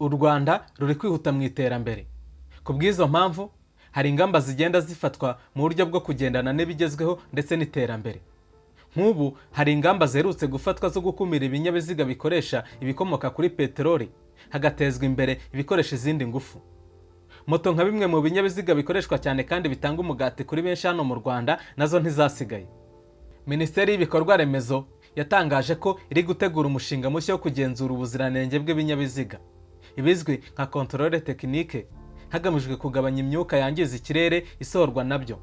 U Rwanda ruri kwihuta mu iterambere. Ku bw'izo mpamvu, hari ingamba zigenda zifatwa mu buryo bwo kugendana n'ibigezweho ndetse n'iterambere. Nk'ubu hari ingamba ziherutse gufatwa zo gukumira ibinyabiziga bikoresha ibikomoka kuri peteroli, hagatezwa imbere ibikoresha izindi ngufu. Moto nka bimwe mu binyabiziga bikoreshwa cyane kandi bitanga umugati kuri benshi hano mu Rwanda, nazo ntizasigaye. Minisiteri y'Ibikorwa Remezo yatangaje ko iri gutegura umushinga mushya wo kugenzura ubuziranenge bw'ibinyabiziga, ibizwi nka contrôle technique, hagamijwe kugabanya imyuka yangiza ikirere isohorwa nabyo,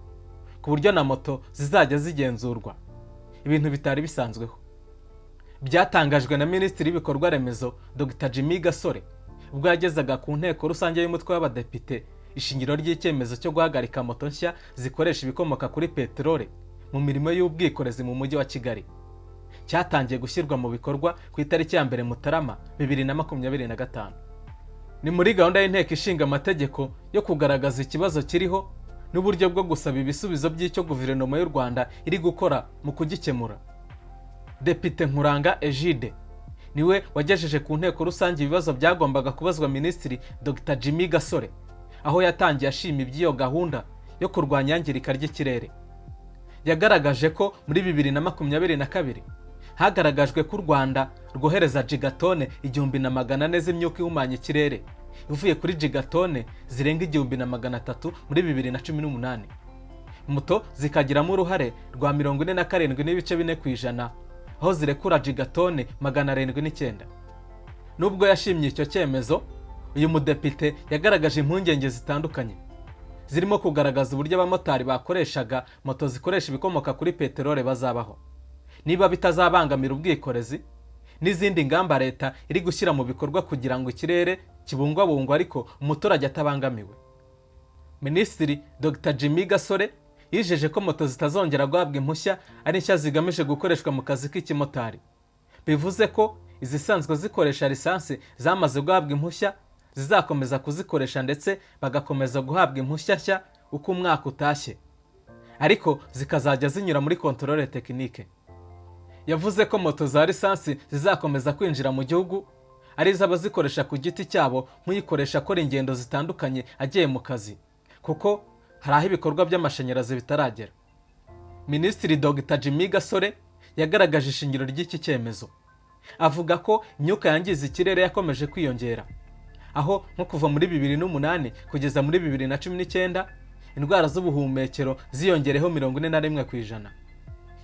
ku buryo na moto zizajya zigenzurwa, ibintu bitari bisanzweho. Byatangajwe na Minisitiri w'Ibikorwa Remezo, Dr Jimmy Gasore, ubwo yagezaga ku Nteko Rusange y'Umutwe w'Abadepite ishingiro ry'icyemezo cyo guhagarika moto nshya zikoresha ibikomoka kuri peteroli mu mirimo y'ubwikorezi mu Mujyi wa Kigali, cyatangiye gushyirwa mu bikorwa ku itariki ya 1 Mutarama 2025. Ni muri gahunda y'Inteko Ishinga Amategeko yo kugaragaza ikibazo kiriho n'uburyo bwo gusaba ibisubizo by'icyo Guverinoma y'u Rwanda iri gukora mu kugikemura. Depite Nkuranga Egide niwe wagejeje ku Nteko Rusange ibibazo byagombaga kubazwa Minisitiri Dr Jimmy Gasore, aho yatangiye ashima iby'iyo gahunda yo kurwanya iyangirika ry'ikirere. Yagaragaje ko muri 2022 hagaragajwe ko u Rwanda rwohereza gigatone 1400 z'imyuka ihumanya ikirere, ivuye kuri gigatone zirenga 1300 muri 2018, moto zikagiramo uruhare rwa 47.4%, aho zirekura gigatone 709. Nubwo yashimye icyo cyemezo, uyu mudepite yagaragaje impungenge zitandukanye, zirimo kugaragaza uburyo abamotari bakoreshaga moto zikoresha ibikomoka kuri peteroli bazabaho, niba bitazabangamira ubwikorezi, n'izindi ngamba leta iri gushyira mu bikorwa kugira ngo ikirere kibungwabungwe ariko umuturage atabangamiwe. Minisitiri Dr Jimmy Gasore yijeje ko moto zitazongera guhabwa impushya ari nshya zigamije gukoreshwa mu kazi k'ikimotari. Bivuze ko izisanzwe zikoresha lisansi zamaze guhabwa impushya zizakomeza kuzikoresha, ndetse bagakomeza guhabwa impushya nshya uko umwaka utashye, ariko zikazajya zinyura muri contrôle technique. Yavuze ko moto za lisansi zizakomeza kwinjira mu gihugu ari iz'abazikoresha ku giti cyabo, nk'uyikoresha akora ingendo zitandukanye agiye mu kazi, kuko hari aho ibikorwa by'amashanyarazi bitaragera. Minisitiri Dr Jimmy Gasore yagaragaje ishingiro ry'iki cyemezo, avuga ko imyuka yangiza ikirere yakomeje kwiyongera, aho nko kuva muri 2008 kugeza muri 2019 indwara z'ubuhumekero ziyongereho 41%.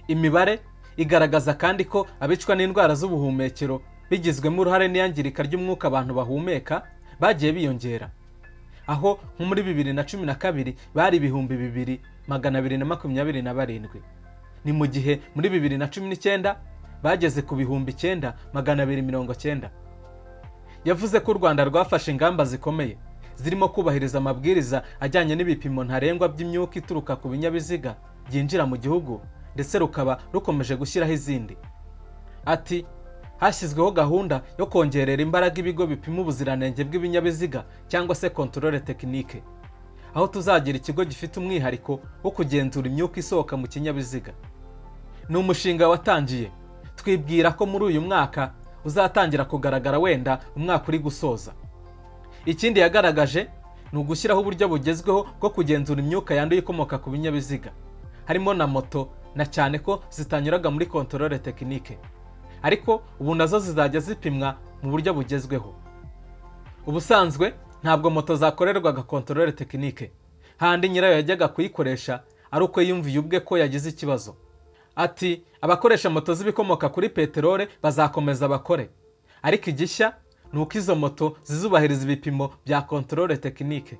Imibare igaragaza kandi ko abicwa n'indwara z'ubuhumekero bigizwemo uruhare n'iyangirika ry'umwuka abantu bahumeka bagiye biyongera, aho nko muri 2012 bari 2227, ni mu gihe muri 2019 bageze ku 9290. Yavuze ko u Rwanda rwafashe ingamba zikomeye zirimo kubahiriza amabwiriza ajyanye n'ibipimo ntarengwa by'imyuka ituruka ku binyabiziga byinjira mu gihugu, ndetse rukaba rukomeje gushyiraho izindi. Ati: "Hashyizweho gahunda yo kongerera imbaraga ibigo bipima ubuziranenge bw'ibinyabiziga cyangwa se contrôle technique, aho tuzagira ikigo gifite umwihariko wo kugenzura imyuka isohoka mu kinyabiziga. Ni umushinga watangiye, twibwira ko muri uyu mwaka uzatangira kugaragara, wenda umwaka uri gusoza." Ikindi yagaragaje ni ugushyiraho uburyo bugezweho bwo kugenzura imyuka yanduye ikomoka ku binyabiziga, harimo na moto, na cyane ko zitanyuraga muri contrôle technique, ariko ubu nazo zizajya zipimwa mu buryo bugezweho. Ubusanzwe ntabwo moto zakorerwaga contrôle technique, handi nyirayo yajyaga kuyikoresha ari uko yiyumviye ubwe ko yagize ikibazo. Ati: "Abakoresha moto z'ibikomoka kuri peteroli bazakomeza bakore, ariko igishya ni uko izo moto zizubahiriza ibipimo bya contrôle technique.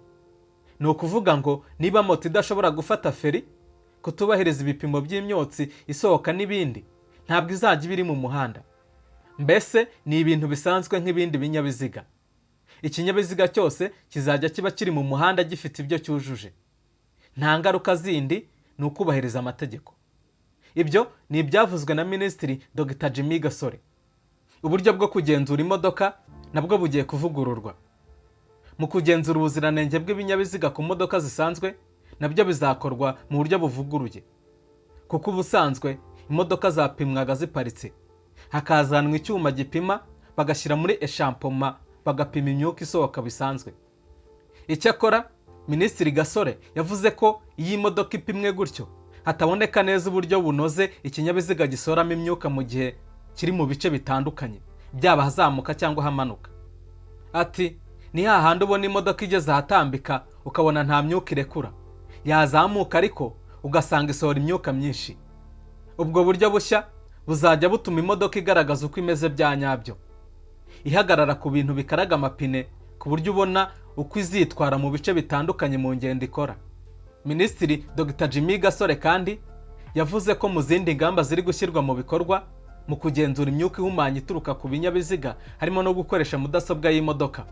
Ni ukuvuga ngo niba moto idashobora gufata feri, kutubahiriza ibipimo by'imyotsi isohoka n'ibindi, ntabwo izajya iba iri mu muhanda. Mbese ni ibintu bisanzwe nk'ibindi binyabiziga. Ikinyabiziga cyose kizajya kiba kiri mu muhanda gifite ibyo cyujuje, nta ngaruka zindi, ni ukubahiriza amategeko." Ibyo ni ibyavuzwe na Minisitiri Dr Jimmy Gasore. Uburyo bwo kugenzura imodoka nabwo bugiye kuvugururwa. Mu kugenzura ubuziranenge bw'ibinyabiziga ku modoka zisanzwe, nabyo bizakorwa mu buryo buvuguruye, kuko ubusanzwe imodoka zapimwaga ziparitse, hakazanwa icyuma gipima bagashyira muri échappement, bagapima imyuka isohoka bisanzwe. Icyakora Minisitiri Gasore yavuze ko iyo imodoka ipimwe gutyo hataboneka neza uburyo bunoze ikinyabiziga gisohoramo imyuka mu gihe kiri mu bice bitandukanye, byaba ahazamuka cyangwa ahamanuka. Ati: "Ni hahandi ubona imodoka igeze ahatambika ukabona nta myuka irekura, yazamuka ariko ugasanga isohora imyuka myinshi." Ubwo buryo bushya buzajya butuma imodoka igaragaza uko imeze bya nyabyo, ihagarara ku bintu bikaraga amapine, ku buryo ubona uko izitwara mu bice bitandukanye mu ngendo ikora. Minisitiri Dr Jimmy Gasore kandi yavuze ko mu zindi ngamba ziri gushyirwa mu bikorwa mu kugenzura imyuka ihumanya ituruka ku binyabiziga harimo no gukoresha mudasobwa y'imodoka,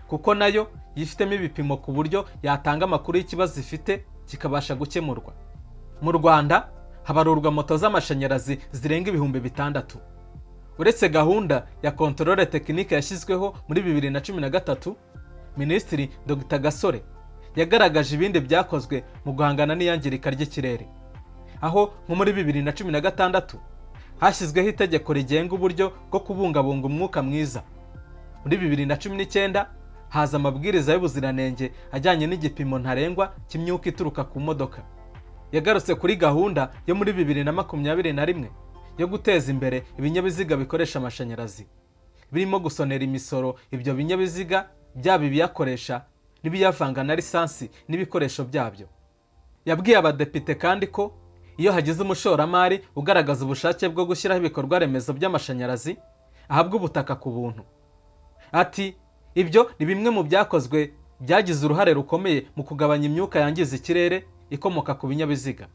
kuko nayo yifitemo ibipimo ku buryo yatanga amakuru y'ikibazo ifite kikabasha gukemurwa. Mu Rwanda habarurwa moto z'amashanyarazi zirenga 6000. Uretse gahunda ya contrôle technique yashyizweho muri 2013, Minisitiri Dr Gasore yagaragaje ibindi byakozwe mu guhangana n'iyangirika ry'ikirere, aho nko muri 2016 hashyizweho itegeko rigenga uburyo bwo kubungabunga umwuka mwiza, muri 2019 haza amabwiriza y'ubuziranenge ajyanye n'igipimo ntarengwa cy'imyuka ituruka ku modoka. Yagarutse kuri gahunda yo muri 2021 yo guteza imbere ibinyabiziga bikoresha amashanyarazi, birimo gusonera imisoro ibyo binyabiziga, byaba ibiyakoresha n'ibiyavanga na lisansi n'ibikoresho byabyo. Yabwiye abadepite kandi ko iyo hagize umushoramari ugaragaza ubushake bwo gushyiraho ibikorwa remezo by'amashanyarazi ahabwa ubutaka ku buntu. Ati: "Ibyo ni bimwe mu byakozwe byagize uruhare rukomeye mu kugabanya imyuka yangiza ikirere ikomoka ku binyabiziga."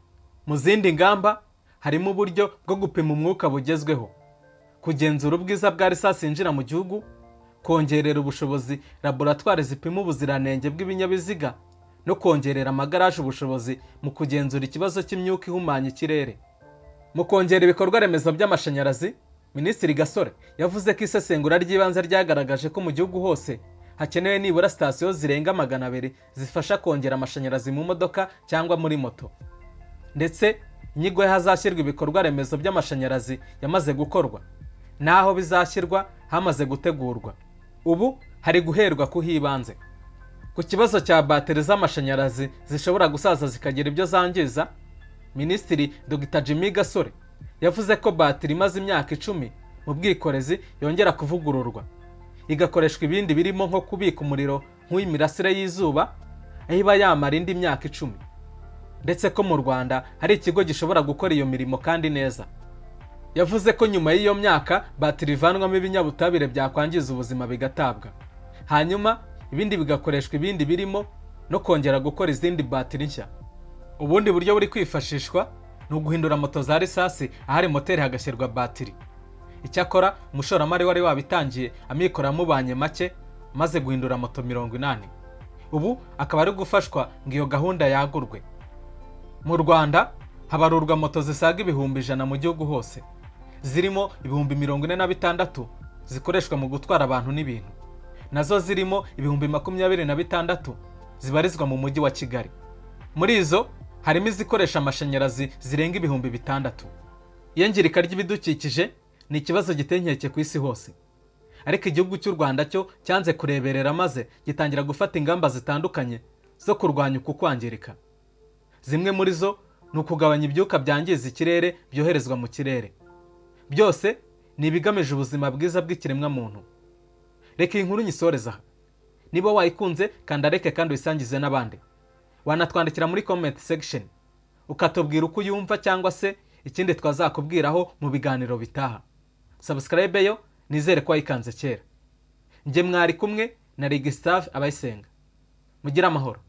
Mu zindi ngamba harimo uburyo bwo gupima umwuka bugezweho, kugenzura ubwiza bwa lisansi yinjira mu gihugu, kongerera ubushobozi laboratwari zipima ubuziranenge bw'ibinyabiziga no kongerera amagaraje ubushobozi mu kugenzura ikibazo cy'imyuka ihumanya ikirere. Mu kongera ibikorwa remezo by'amashanyarazi, Minisitiri Gasore yavuze ko isesengura ry'ibanze ryagaragaje ko mu gihugu hose hakenewe nibura sitasiyo zirenga 200 zifasha kongera amashanyarazi mu modoka cyangwa muri moto, ndetse inyigo y'ahazashyirwa ibikorwa remezo by'amashanyarazi yamaze gukorwa n'aho bizashyirwa hamaze gutegurwa. Ubu hari guherwa ku hibanze. Ku kibazo cya bateri z'amashanyarazi zishobora gusaza zikagira ibyo zangiza, Minisitiri Dr Jimmy Gasore yavuze ko batiri imaze imyaka 10 mu bwikorezi yongera kuvugururwa, igakoreshwa ibindi birimo nko kubika umuriro nk'uw'imirasire y'izuba, aho iba yamara indi myaka 10, ndetse ko mu Rwanda hari ikigo gishobora gukora iyo mirimo kandi neza. Yavuze ko nyuma y'iyo myaka batiri ivanwamo ibinyabutabire byakwangiza ubuzima bigatabwa, hanyuma ibindi bigakoreshwa ibindi birimo no kongera gukora izindi batiri nshya. Ubundi buryo buri kwifashishwa ni uguhindura moto za lisansi, ahari moteri hagashyirwa batiri. Icyakora umushoramari wari wabitangiye amikoro amubanye make, maze guhindura moto 80, ubu akaba ari gufashwa ngo iyo gahunda yagurwe. Mu Rwanda habarurwa moto zisaga 100,000 mu gihugu hose, zirimo 46,000 zikoreshwa mu gutwara abantu n'ibintu, nazo zirimo 26,000 zibarizwa mu Mujyi wa Kigali. Muri izo harimo izikoresha amashanyarazi zirenga 6000. Iyangirika ry'ibidukikije ni ikibazo giteye inkeke ku isi hose, ariko igihugu cy'u Rwanda cyo cyanze kureberera, maze gitangira gufata ingamba zitandukanye zo kurwanya uku kwangirika. Zimwe muri zo ni ukugabanya ibyuka byangiza ikirere byoherezwa mu kirere. Byose ni ibigamije ubuzima bwiza bw'ikiremwamuntu. Reka iyi nkuru nyisoreze aha. Niba wayikunze, kanda like kandi uyisangize n'abandi. Wanatwandikira muri comment section ukatubwira uko uyumva cyangwa se ikindi twazakubwiraho mu biganiro bitaha. Subscribe yo nizere ko wayikanze kera. Njye mwari kumwe na Gustave Abayisenga. Mugire amahoro.